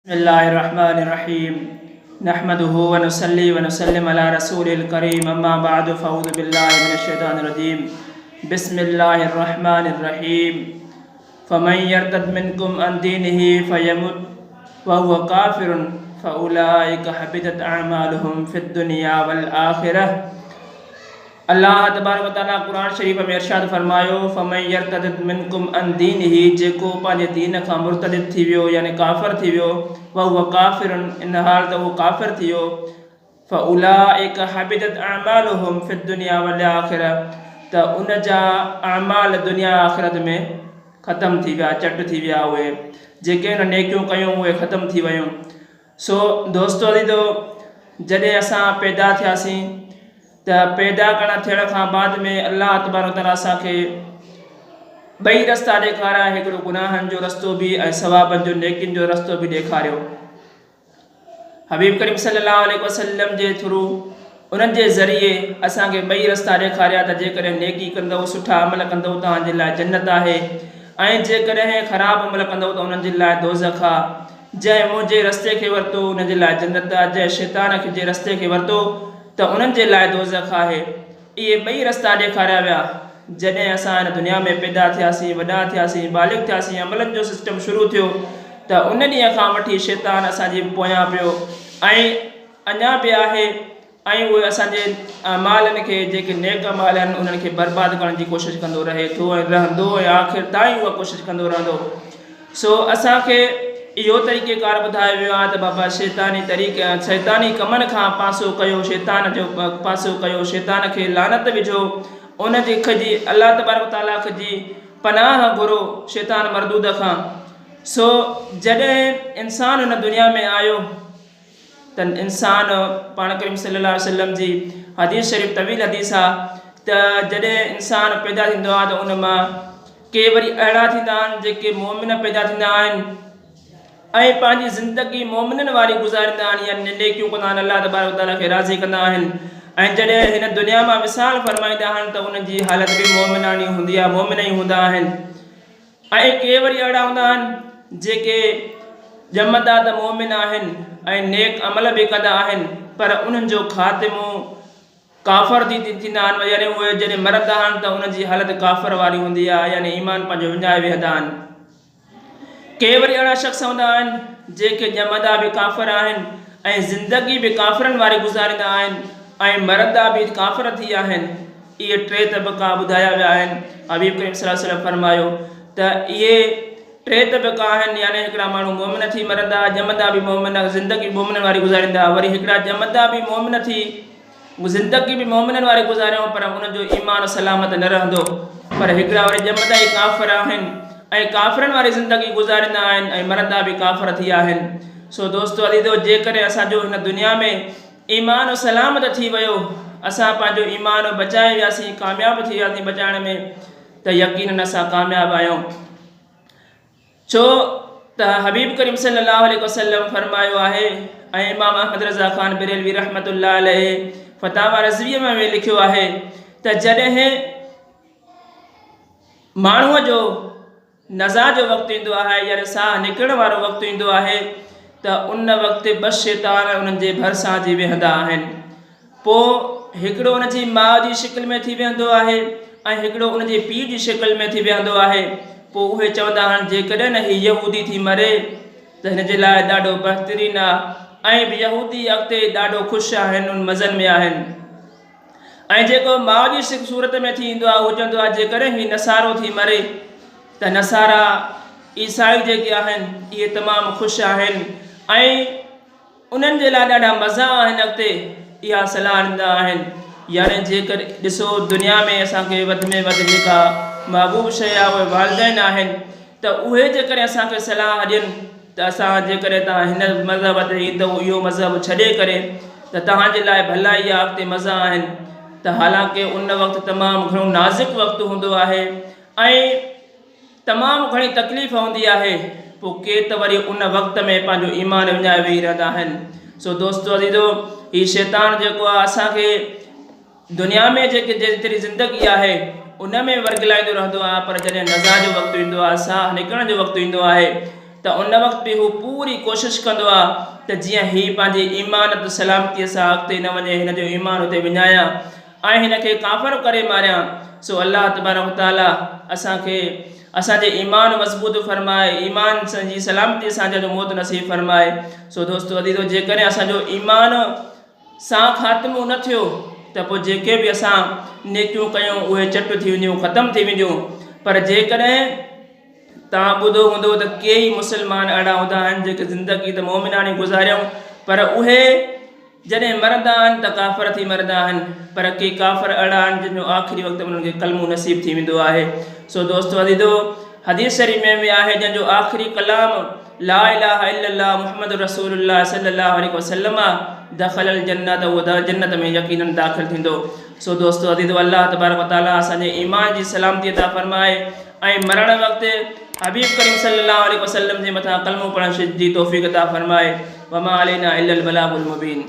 بسم الله الرحمن الرحيم نحمده ونصلي ونسلم على رسوله الڪريم اما بعد فاعوذ بالله من الشيطان الرجيم بسم الله الرحمن الرحيم فمن يرتد منكم عن دينه فيمت وهو كافر فاولئك حبطت اعمالهم في الدنيا والآخرة الله تبارڪ و تعاليٰ قرآن شريف ۾ ارشاد فرمايو، فمن يرتدد منڪم عن دينه جيڪو پنهنجي دين کان مرتدد ٿي ويو يعني ڪافر ٿي ويو، وهو ڪافر ان حال ته اهو ڪافر ٿي ويو، فاولئک حبطت اعمالهم في الدنيا والآخرة ته ان جا اعمال دنيا آخرت ۾ ختم ٿي ويا، چٽ ٿي ويا، اهي جيڪي هن نيڪيون ڪيون اهي ختم ٿي ويون. سو دوستو عزيزو جڏهن اسان پيدا ٿياسين ته پيدا ڪرڻ ٿيڻ کان بعد ۾ الله تبارڪ وتعاليٰ اسان کي ٻئي رستا ڏيکاريا هڪڙو گناهن جو رستو به ۽ ثوابن جو نيڪين جو رستو به ڏيکاريو حبيب ڪريم صلي الله عليه وسلم جي ٿرو انهن جي ذريعي اسان کي ٻئي رستا ڏيکاريا ته جيڪڏهن نيڪي ڪندؤ، سٺا عمل ڪندؤ توهان جي لاء جنت آهي ۽ جيڪڏهن خراب عمل ڪندؤ ته انهن جي لاء دوزخ آ. جنهن منهنجي رستي کي ورتو ان جي لاء جنت آ، جنهن شيطان کي جي رستي کي ورتو ته انهن جي لاء دوزخ آهي. اهي ٻئي رستا ڏيکاريا ويا. جڏهن اسان هن دنيا ۾ پيدا ٿياسين، وڏا ٿياسين، بالغ ٿياسين، عملن جو سسٽم شروع ٿيو ته ان ڏينهن کان وٺي شيطان اسان جي پويان پيو ۽ اڃا به آهي ۽ اهي اسان جي اعمالن کي جيڪي نيڪ اعمال آهن انهن کي برباد ڪرڻ جي ڪوشش ڪندو رهي ٿو ۽ رهندو ۽ آخر تائين اها ڪوشش ڪندو رهندو سو اسان کي اهو طريقي ڪار ٻڌايو ويو آهي ته بابا شيطاني طريقي شيطاني ڪمن کان پاسو ڪيو شيطان جو پاسو ڪيو شيطان کي لعنت وجهو ان جي کجي الله تبارڪ تعاليٰ کجي پناهه گهرو شيطان مردود کان سو جڏهن انسان هن دنيا ۾ آيو ته انسان پاڻ ڪريم صلي الله عليه وسلم جي حديث شريف طويل حديث آ ته جڏهن انسان پيدا ٿيندو آ ته ان مان ڪي وري اهڙا ٿيندا آهن جيڪي مومن پيدا ٿيندا آهن ۽ پنهنجي زندگي مومنن واري گذاريندا آهن يعني نيڪيون ڪندا آهن الله تبارڪ وتعالي کي راضي ڪندا آهن ۽ جڏهن هن دنيا مان وصال فرمائيندا آهن ته انهن جي حالت به مومناني هوندي آهي مومن ئي هوندا آهن ۽ ڪي وري اهڙا هوندا آهن جيڪي ڄمندا ته مؤمن آهن ۽ نيڪ عمل به ڪندا آهن پر انهن جو خاتمو ڪافر ٿي ٿيندا آهن يعني اهي جڏهن مرندا آهن ته انهن جي حالت ڪافر واري هوندي آهي يعني ايمان پنهنجو وڃائي ويهندا آهن. ڪي وري اهڙا شخص هوندا آهن جيڪي ڄمندا به ڪافر آهن ۽ زندگي به ڪافرن واري گذاريندا آهن ۽ مرندا به ڪافر ٿي آهن. اهي ٽي طبقا ٻڌايا ويا آهن. حبيب ڪريم صلي الله عليه وسلم فرمايو ته اهي ٽي طبقا آهن يعني هڪڙا ماڻهو مؤمن ٿي مرندا، ڄمندا به مؤمن، زندگي مؤمنن واري گذاريندا، وري هڪڙا ڄمندا به مؤمن ٿي زندگي به مؤمنن واري گذاريائون پر انهن جو ايمان سلامت نه رهندو، پر هڪڙا وري ڄمندا ئي ڪافر آهن ۽ ڪافرن واري زندگي گذاريندا آهن ۽ مرندا به ڪافر ٿي آهن. سو دوستو عزيزو جيڪڏهن اسان جو هن دنيا ۾ ايمان سلامت ٿي ويو، اسان پنهنجو ايمان بچائي وياسين، ڪامياب ٿي وياسين بچائڻ ۾ ته يقينن اسان ڪامياب آهيون. ڇو ته حبيب ڪريم صلي الله عليه وسلم فرمايو آهي ۽ امام احمد رضا خان بريلوي رحمة الله عليه فتاويٰ رضويه ۾ به لکيو آهي ته جڏهن ماڻهوء جو نزع جو وقت ايندو آهي يعني ساهه نڪرڻ وارو وقت ايندو آهي ته ان وقت ٻه شيطان انهن جي ڀرسان اچي ويهندا آهن. پوء هڪڙو ان جي ماء جي شڪل ۾ ٿي ويهندو آهي ۽ هڪڙو ان جي پيء جي شڪل ۾ ٿي ويهندو آهي. پوء اهي چوندا آهن جيڪڏهن هي يهودي ٿي مري ته هن جي لاء ڏاڍو بهترين آهي ۽ به يهودي اڳتي ڏاڍو خوش آهن ان مزن ۾ آهن. ۽ جيڪو ماء جي صورت ۾ ٿي ايندو آهي اهو چوندو آهي جيڪڏهن هي نصارو ٿي مري ته نصارا عيسائي جيڪي آهن اهي تمام خوش آهن ۽ انهن جي لاء ڏاڍا مزا آهن اڳتي اها صلاح ڏيندا آهن يعني جيڪر ڏسو دنيا ۾ اسان کي وڌ ۾ وڌ جيڪا محبوب شيء آهي اهي والدين آهن ته اهي جيڪڏهن اسان کي صلاح ڏين ته اسان جيڪڏهن توهان هن مذهب تي ايندؤ اهو مذهب ڇڏي ڪري ته توهان جي لاء ڀلائي آهي اڳتي مزا آهن ته حالانڪه ان وقت تمام گهڻو نازڪ وقت هوندو آهي ۽ تمام گهڻي تڪليف هوندي آهي پوء ڪي ته وري ان وقت ۾ پنهنجو ايمان وڃائي ويهي رهندا آهن سو دوستو عزيزو هي شيطان جيڪو آهي اسان کي دنيا ۾ جيڪي جيتري زندگي آهي ان ۾ ورغلائيندو رهندو آهي پر جڏهن نزع جو وقت ايندو آهي، ساهه نڪرڻ جو وقت ايندو آهي ته ته ان وقت به هو پوري ڪوشش ڪندو آهي ته جيئن هي پنهنجي ايمان تي سلامتيء سان اڳتي نه وڃي هن جو ايمان اتي وڃايان ۽ هن کي ڪافر ڪري ماريان. سو الله تبارڪ و تعالي اسان کي اسان جي ايمان مضبوط فرمائي ايمان جي سلامتيء سان اسان جو موت نصيب فرمائي. سو دوستو عزيزو جيڪڏهن اسان جو ايمان سان خاتمو نه ٿيو ته پوء جيڪي به اسان نيڪيون ڪيون اهي چٽ ٿي وينديون ختم ٿي وينديون پر جيڪڏهن توهان ٻڌو هوندو ته ڪيئي مسلمان اهڙا هوندا آهن جيڪي زندگي ته مومناڻي گذاريائون پر اهي جڏهن مرندا آهن ته ڪافر ٿي مرندا آهن پر ڪي ڪافر اهڙا آهن جن جو آخري وقت ۾ انهن کي ڪلمو نصيب ٿي ويندو آهي سو دوستو عزيزو حديث شريف ۾ به آهي جنهن جو آخري ڪلام لا اله الا الله محمد رسول الله صلي الله عليه وسلم دخل الجنت اهو جنت ۾ يقيناً داخل ٿيندو. سو دوستو عزيزو الله تبارڪ وتعالي اسان جي ايمان جي سلامتي عطا فرمائي ۽ مرڻ وقت حبيب ڪريم صلي الله عليه وسلم جي مٿان ڪلمو پڙهڻ جي توفيق عطا فرمائي وما علينا الا البلاغ المبين.